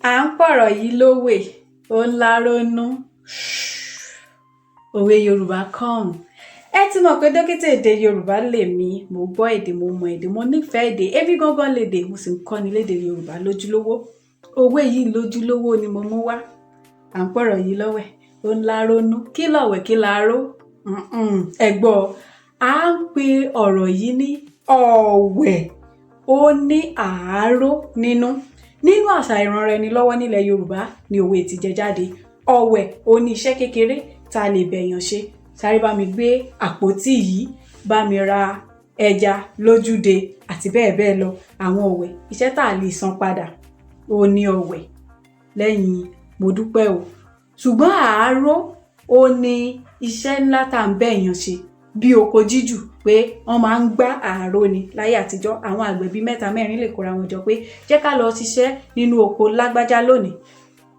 À ń pọ̀rọ̀ yìí lówè, ó ń lárónú. Òwe Yorùbá come. Ẹ ti mọ̀ pé dókítà èdè Yorùbá lèmi. Mo gbọ́ èdè, mo mọ èdè, mo nífẹ̀ẹ́ èdè. Èmi gangan lédè, mo sì ń kọ́ni lédè Yorùbá lójúlówó. Òwe yìí lójúlówó ni mo mú wá. À ń pọ̀rọ̀ yìí lọ́wẹ̀, ó ń lárónú. Kí lọ̀wẹ̀, kí laró? Ẹ gbọ́, à ń pe ọ̀rọ̀ yìí ní ọ̀wẹ̀, ó ní àáró nínú. Nínú àṣà ìranra-ẹni-lọ́wọ́ nílẹ̀ Yorùbá ni òwe ti jẹ jáde. Ọ̀wẹ̀, ó ní iṣẹ́ kékeré tá a lè bẹ̀yàn ṣe. Sáré bá mi gbé àpótí yìí, bá mi ra ẹja lójúde àti bẹ́ẹ̀ bẹ́ẹ̀ lọ. Àwọn ọ̀wẹ̀, iṣẹ́ tá a lè san padà, ó ní ọ̀wẹ̀ lẹ́yìn mo dúpẹ́ o. Ṣùgbọ́n àáró, ó ní iṣẹ́ ńlá tá à ń bẹ̀yàn ṣe bí oko jíjù, pé wọ́n máa ń gbá àáró ni láyé àtijọ́. Àwọn àgbẹ̀ bíi mẹ́ta mẹ́rin lè kóra wọn jọ pé jẹ́ ká lọ ṣiṣẹ́ nínú oko lágbájá lónìí.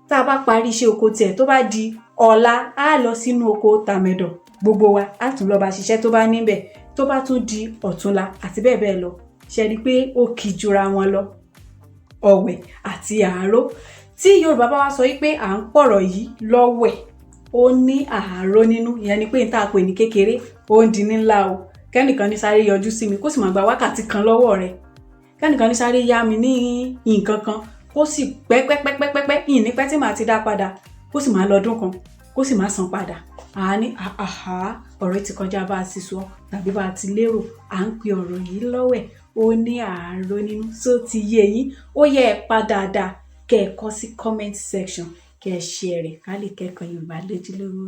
Tá a bá parí iṣẹ́ oko tiẹ̀, tó bá di ọ̀la, á lọ sínú oko tàmẹ̀dọ̀, gbogbo wa á tún lọ bá ṣiṣẹ́ tó bá níbẹ̀. Tó bá tún di ọ̀túnla àti bẹ́ẹ̀ bẹ́ẹ̀ lọ. Ṣe rí i pé ó kì jura wọn lọ, ọ̀wẹ̀ àti àáró? Tí Yorùbá bá wá sọ wípé à ń pọ̀rọ̀ yìí lọ́wẹ̀, ó ní àáró nínú, ìyẹn ni pé n tá a pè ní kékeré, ó ń di ní ńlá o. Kẹ́nìkan ní sáré yọjú sí mi, kó sì máa gba wákàtí kan lọ́wọ́ rẹ̀. Kẹ́nìkan ní sáré yá mi ní nǹkan kan, kó sì pẹ́ pẹ́ pẹ́ pẹ́ pẹ́ pẹ́, ìní pẹ́ tí màá ti dá padà, kó sì máa lọ́dún kan, kó sì máa san padà. Àá ní àhá, ọ̀rọ̀ ti kọjá bá a ti sọ tàbí bá a ti lérò. À ń pe ọ̀rọ̀ yìí lọ́wẹ̀, ó ní àáró nínú. Só ti yé yín? Ó yẹ ẹ pa dáadáa, kẹ́ ẹ kọ sí comment section, kẹ́ ẹ share rẹ̀ ká lè kẹ́kọ̀ọ́ Yorùbá lójúlówó.